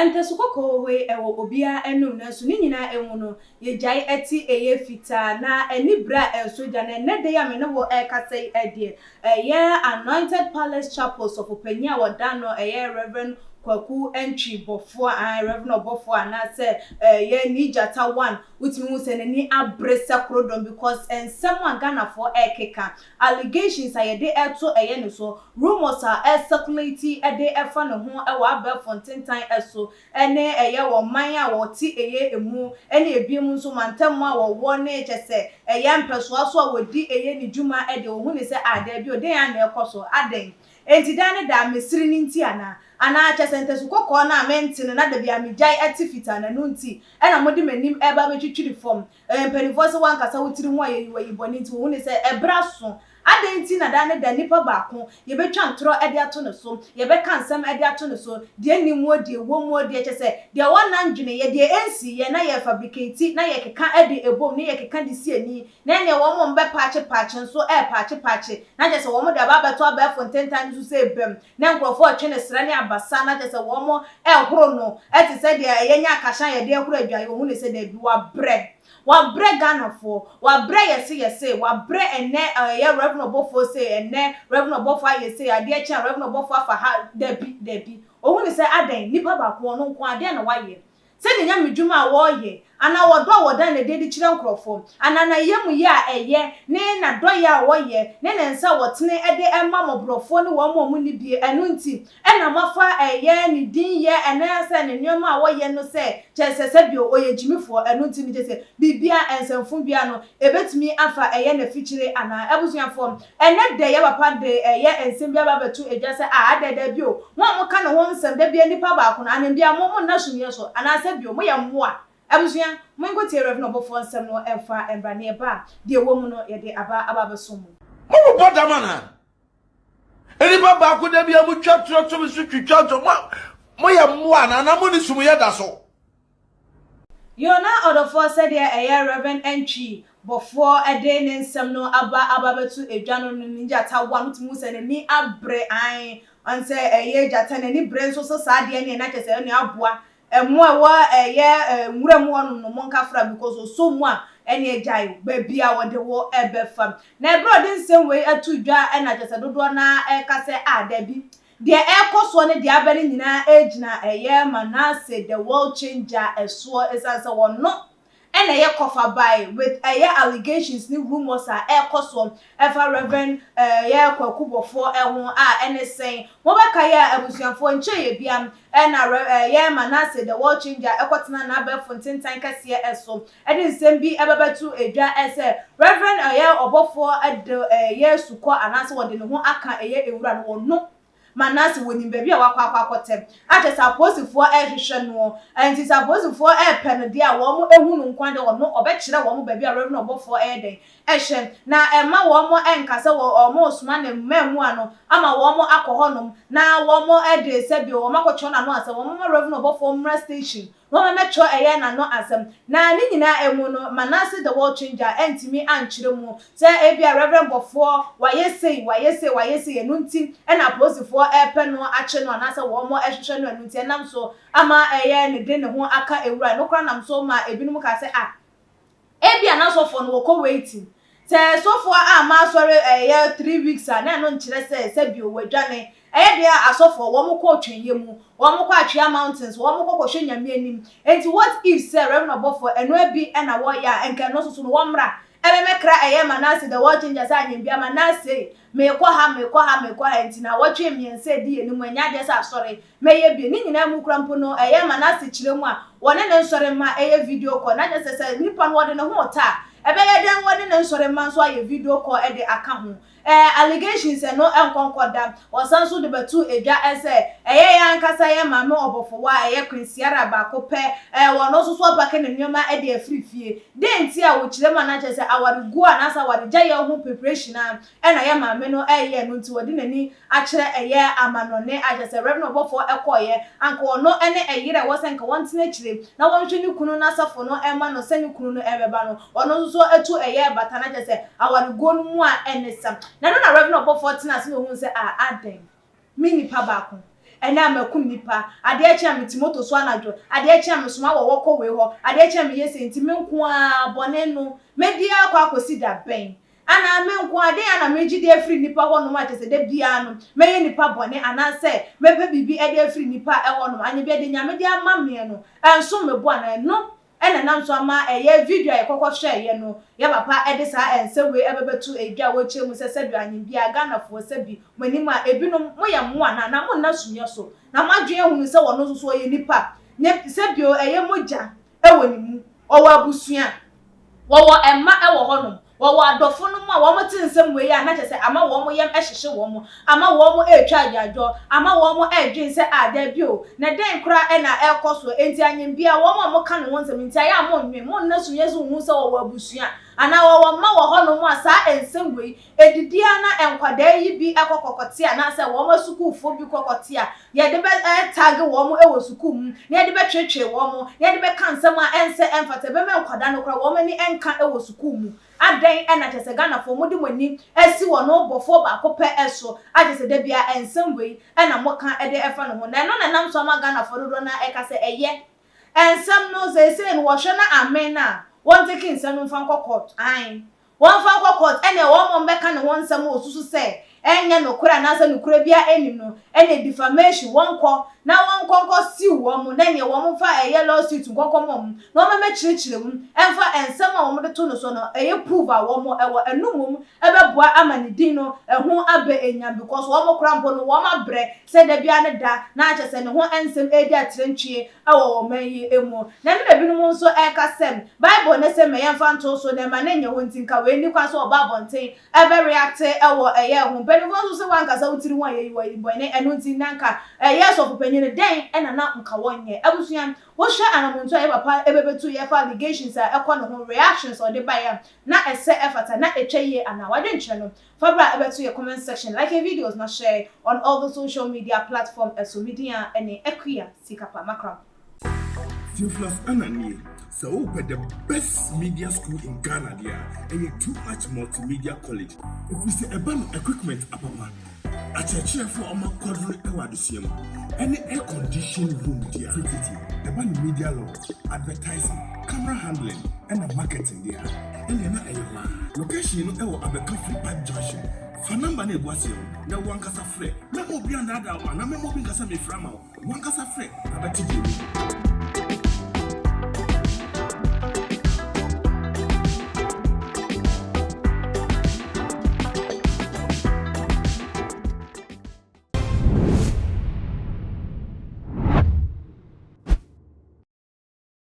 Ntasu kɔkɔɔ wɔ hɔ yi, ɛwɔ obiara anom, nanso ne nyinaa mu no, yɛgyae te ɛyɛ fitaa, na ɛne berɛ a ɛresɔ gya. Na ɛnnɛ da yi a me ne wo rekasa yi deɛ, ɛyɛ Anointed Palace Chapel sɔfopanin a wɔda ano, ɛyɛ Rev. Kwaku Antwi Bɔfoɔ, ae, Rev. Ɔbɔfoɔ anaasɛ ɛyɛ Nii Gyata One, wotumi hu sɛ n'ani abere sɛ korodɔm because nsɛm a Ghanafoɔ rekeka, allegations a yɛde reto ɛyɛ ne so, Rumours a ɛrecirculate de fa ne ho wɔ abɛɛfo ntentan so ne ɛyɛ wɔ man a wɔte ɛyɛ mu ne ebinom nso mantam a wɔwɔ ne kyɛsɛ ɛyɛ mpɛsoa so a wɔdi ɛyɛ ne dwuma deɛ wɔhu ne sɛ ah daabi o dɛn ara na ɛrekɔ so adɛn enti daa ne daa mesere no nti anaa anaa kyɛsɛ ntasu kɔkɔɔ no a mente no na dabi a megyae te fitaa no ɛno nti ɛna mode m'anim ɛreba abɛtwitwiri fam Ɛyɛ mpanimfoɔ sɛ woankasa wo tiri ho a yɛyi wo ayi bɔne nti wɔhu no sɛ ɛberɛ aso. Adɛn nti na daa ne da nipa baako yɛbɛtwa ntorɔ de ato ne so, yɛbɛka nsɛm de ato ne so, deɛ nni muo, deɛ ɛwɔ muo, deɛ kyerɛ sɛ deɛ wɔnna ndweneeɛ, deɛ ɛnsiiɛ na yɛrefabrikati na yɛkeka de ɛbom ne yɛkeka de si ani na ɛneɛ wɔn a wɔbɛpaakye paakye nso ɛrepaakye paakye na kyerɛ sɛ wɔn de aba abɛto abɛɛfo ntentan no so sɛ bam na nkurɔfoɔ retwe no srɛ ne abasa na kyerɛ sɛ wɔrehoro no te sɛ deɛ ɛyɛ nyɛ akahye a yɛde ahoro adwaeɛ, wɔhu no sɛ daabi, wabrɛ. Wabrɛ Ghanafoɔ, wabrɛ yɛse yɛse, wabrɛ ɛnnɛ ɛyɛ Rev. Ɔbɔfoɔ sei, ɛnnɛ Rev. Ɔbɔfoɔ ayɛ sei, adeɛ kye a Rev. Ɔbɔfoɔ afa ha, dabi, dabi. Wɔhu no sɛ adɛn, nipa baako, ɔno nko ara, deɛn na wayɛ? Sɛ ne nyamedwuma a wɔreyɛ, anaa ɔdɔ a wɔda no adi de kyerɛ nkurɔfo, anaa n'ayamye a ɛyɛ, ne n'adɔeyɛ a ɔyɛ, ne ne nsa a ɔtene de ma mmɔborɔfoɔ ne wɔn a wɔnni bie, ɛno nti na moafa ɛyɛ ne din yɛ anaasɛ ne nneɛma a ɔyɛ no sɛ, kyerɛ sɛ, sɛdeɛ ɔyɛ gyimifoɔ, ɛno nti no, kyerɛ sɛ, biribiara, nsɛmfo biara no, ɛbɛtumi afa ɛyɛ n'afikyire anaa. Abusuafoɔ, Ɛnnɛ da yi papa de ɛyɛ nsɛm bi aba abɛto dwa sɛ ah adɛn dabi o, mo a moka ne ho nsɛm da biara nipa baako no anen biara mo monna sumiiɛ so anaa sɛ bio moyɛ mmoa. Abusua, monkɔ tie Rev. Ɔbɔfoɔ nsɛm no mfa mmra na yɛba a deɛ ɛwɔ mu no yɛde aba aba abɛsom mo. Mo bobɔ dam anaa? Nnipa baako da bia mo twa torɔ to me so twitwa nso mo mo yɛ mmoa anaa na mo ne sumuyɛ da so. Yoo na ɔdɔfoɔ sɛdeɛ ɛyɛ Rev Antwi bɔfoɔ de ne nsɛm no aba aba abɛto dwa no no ne gyata wa no wotumi hu sɛ n'ani abere ae ɔn sɛ ɛyɛ gyata n'ani bere nso so saa deɛ neɛ na kyerɛ sɛ ɛne aboa mmoa ɛwɔ ɛyɛ nwura mu hɔnom no monka fra because ɔsɔ mu a ɛne agyae baabi a wɔde wo ɛbɛfa na ɛberɛ a ɔde nsɛm wei ato dwa ɛna kyerɛ sɛ dodoɔ no ara ɛka sɛ ah dabi Deɛ ɛrekɔ soɔ ne deɛ aba no nyinaa gyina ɛyɛ Manasseh the world changer soɔ ɛsiane sɛ ɔno na ɛyɛ kɔfa bae with ɛyɛ allegations ne rumours a ɛrekɔ soɔ ɛfa Rev ɛyɛ Kwaku Bɔfoɔ ho a ɛne sɛn? Mobɛkae a abusuafoɔ nkyɛeɛ bia na Rev ɛyɛ Manasseh the world changer ɛkɔtena n'abɛɛfo ntentan kɛseɛ so de nsɛm bi bɛbɛto dwa sɛ Rev ɛyɛ ɔbɔfoɔ de ɛyɛ sukɔ anaasɛ wɔde ne ho aka ɛyɛ nwura no wɔno Manase wɔnim baabi a wakɔ akɔ akɔtɛ a kyerɛ sɛ apolisifoɔ rehwehwɛ noɔ nti sɛ apolisifoɔ repɛ no deɛ a wɔn hu no nko ara deɛ ɔno ɔbɛkyerɛ wɔn baabi a Rev ɔbɔfoɔ ɛyɛ dɛn ɛhyɛ na ɛmma wɔn ɛnka sɛ wɔn resoma ne mmaamua no ama wɔn akɔ hɔnom na wɔn de sɛbio wɔn akɔtwerɛ n'ano asɛm wɔn mma Rev ɔbɔfoɔ mmra station Momma mɛtwerɛ ɛyɛ n'ano asɛm. Na ne nyinaa mu no, Manasseh the world changer antumi ankyerɛ mu sɛ ebia Reverend bɔfoɔ wayɛ sei, wayɛ sei, wayɛ sei, ɛno nti na apolisifoɔ repɛ no akye no anaasɛ wɔrehwehwɛ no, ɛno nti ɛnam so ama ɛyɛ ne de ne ho aka nwura. Ɛno koraa nam so ma ebinom kaa sɛ, Ah, Ebia na sɔfoɔ no wɔkɔ waiting. Sɛ sɔfoɔ amma asɔre ɛyɛ 3 weeks a, na ɛno nkyerɛ sɛ sɛbio wadwane. Ɛyɛ deɛ a asɔfoɔ wɔn kɔ twɛnyɛ mu, wɔn kɔ Atwea mountains, wɔn kɔ kɔhwɛ Nyame anim. Enti what if sɛ Rev ɔbɔfoɔ ɛno abi na wɔyɛ a, nka ɛno nso so no wɔmmra ɛmɛmɛkra ɛyɛ Manasseh the world changer sɛ anyɛnbia Manasseh meekɔ ha meekɔ ha meekɔ ha enti naawɔtwe mmiɛnsa edi yɛn anim ɛnyɛ adeɛ sɛ asɔre Mɛyɛ bi. Ne nyinaa mu koraa mpo no, ɛyɛ ma n'asekyerɛ mu a wɔne ne nsɔre mma yɛ video call. Na kyerɛ sɛ, sɛ nipa no wɔde ne ho reta a, ɛbɛyɛ dɛn wɔne ne nsɔre mma nso ayɛ video call de aka ho? Ɛɛ, allegations no nkɔ nkɔda. Wɔsan nso de bɛtoo dwa sɛ, ɛyɛ yɛn ankasa yɛn maame ɔbɔfowa a ɛyɛ Queen Ciara baako pɛ, ɛɛ, ɔno nso so apake ne nneɛma de afiri fie. Dɛn nti a wɔkyerɛ mu a na kyerɛ sɛ awareguo anaasɛ awaregyaeɛ ho preparation ara na yɛn maame no reyɛ no nti wɔde n'ani akyerɛ ɛyɛ amanɔne a kyerɛ sɛ Rev. Ɔbɔfoɔ kɔeɛ, anka ɔno ne ɛyere a ɛwɔ sɛ nka wɔntena akyire na wɔnhwɛ ne kunu n'asafo no mma no sɛ ne kunu no rebɛba no, ɔno nso so atu ɛyɛ bata no kyerɛ sɛ awareguo no mu a ɛne sa. Na ɛno na Rev. Ɔbɔfoɔ tenaa ase na ɔhuu sɛ ah adɛn, me nipa baako. Ɛnnɛ a makum nnipa, adeɛ kye a mete moto so anadwo, adeɛ kye a mesoma wɔwɔ kɔ wei hɔ, adeɛ kye a meyɛ sei, nti me nko ara bɔne no mɛdi ara akɔ akɔsi da bɛn? Anaa me nko ara, dɛn ara na meregye de afiri nnipa hɔnom a kyerɛ sɛ da biara no mɛyɛ nnipa bɔne anaasɛ mɛpɛ biribi de afiri nnipa hɔnom? Anyɛ biara deɛ Nyame de ama meɛ no ɛnsom me bo anaa? Ɛno na ɛnam so ama ɛyɛ video a yɛkɔkɔ hwɛeɛ no, yɛ papa de saa nsɛm wei ɛbɛbɛto dwa a wɔkyerɛ mu sɛ sɛbi anyɛ biara Ghanafoɔ sɛbi mo anim a ebinom moyɛ mmoa anaa na monna sumiiɛ so na moadwene ahunu sɛ ɔno nso so ɔyɛ nipa nyɛ sɛbi ɛyɛ mogya wɔ ne mu ɔwɔ abusua Wɔwɔ mma wɔ hɔnom. Wɔwɔ adɔfonom a wɔte nsɛm wei a na kyerɛ sɛ ama wɔn yam hyehye wɔn, ama wɔn retwa agyaadwoɔ, ama wɔn redwen sɛ ah daabi o, na dɛn koraa na ɛrekɔ soɔ, enti anyem biara wɔn a wɔka ne ho nsɛm nti ayɛ a monnwen, monna sumiiɛ so nhu sɛ wɔwɔ abusua anaa wɔwɔ mma wɔ hɔnom a saa nsɛm wei Edidi ara na nkwadaa yi bi kɔ kɔkɔte anaasɛ wɔn asukuufoɔ bi kɔ kɔte a, yɛde bɛ tag wɔn wɔ sukuu mu, na yɛde bɛtweetwee wɔn, na yɛde bɛka nsɛm a ɛnsɛ ɛmfata, ɛbɛma nkwadaa no koraa wɔn ani nka wɔ sukuu mu. Adɛn na kyerɛ sɛ Ghanafoɔ mode mo ani asi wɔn bɔfoɔ baako pɛ so a kyerɛ sɛ da biara nsɛm wei na moka de fa ne ho? Na ɛno na ɛnam so ama Ghanafoɔ dodoɔ no ara ɛka sɛ ɛyɛ nsɛm no seesei no wɔhwɛ na amen a wɔntake nsɛm no mfa nkɔ court. Ae. Wɔmfa nkɔ court ɛneɛ wɔn a wɔbɛka ne ho nsɛm a wɔsusu sɛ ɛnyɛ nokorɛ anaasɛ nokorɛ biara nnim no ɛneɛ defamation wɔnkɔ na wɔnkɔ nkɔ sue wɔn na ɛneɛ wɔn mfa ɛyɛ law suit nkɔ nkɔma wɔn na wɔn mmɛkyerɛkyerɛ mu ɛmfa nsɛm a wɔn de to no so no ɛyɛ prove a wɔn ɛwɔ ɛno mmom ɛbɛboa ama ne din no ɛho abɛ nyam because wɔn koraa mpo no wɔn abrɛ sɛ da biara ne da na kyerɛ sɛ ne ho nsɛm ɛredi atrantwie wɔ ɔman yi mu. Na ɛno na ebinom nso reka sɛ, Bible no se ma yɛmfa nto so na ɛma no nyɛ hɔ nti nka wei nni kwan sɛ ɔba abɔnten bɛ react wɔ ɛyɛ ho. Mpanyimfoɔ nso se wankasa wo tiri ho a yɛyi wɔ bɔne ɛno nti na nka ɛyɛ sɔfopanyin no dɛn na na nka wɔnyɛ. Abusua, wohwɛ anamontu a yɛ papa bɛbɛtu yɛ fa allegations a ɛkɔ ne ho, reactions a ɔde baeɛ a na ɛsɛ ɛfata na ɛtwa yie anaa? W'adwenkyerɛ no Fa bra ɛbɛto yɛ comment section, like yɛ videos na share on all the social media platform ɛso. Me din a ɛne Akua Sikapa Makram. Theophilus Annan nie, sɛ wopɛ the best media school in Ghana deɛ a, ɛyɛ Too Much Multimedia College. Ɛfiri sɛ ɛba no equipment apapa, akyerɛkyerɛfoɔ a wɔakwadwene wɔ adesua mu, ɛne air conditioned room deɛ a, tititi ɛba no media law, advertising, camera handling, ɛna marketing deɛ a, ɛnneɛ na ɛyɛ hɔ ara. Location no wɔ Abɛka Free Pipe Junction. Fa number no a ɛgu aseɛ no na wo ankasa frɛ. Mɛmma obi annaadaa wo anaa mɛmma obi nka sɛ mefrɛ ama wo. Wo ankasa frɛ na bɛte deɛ ɛwɔ mu.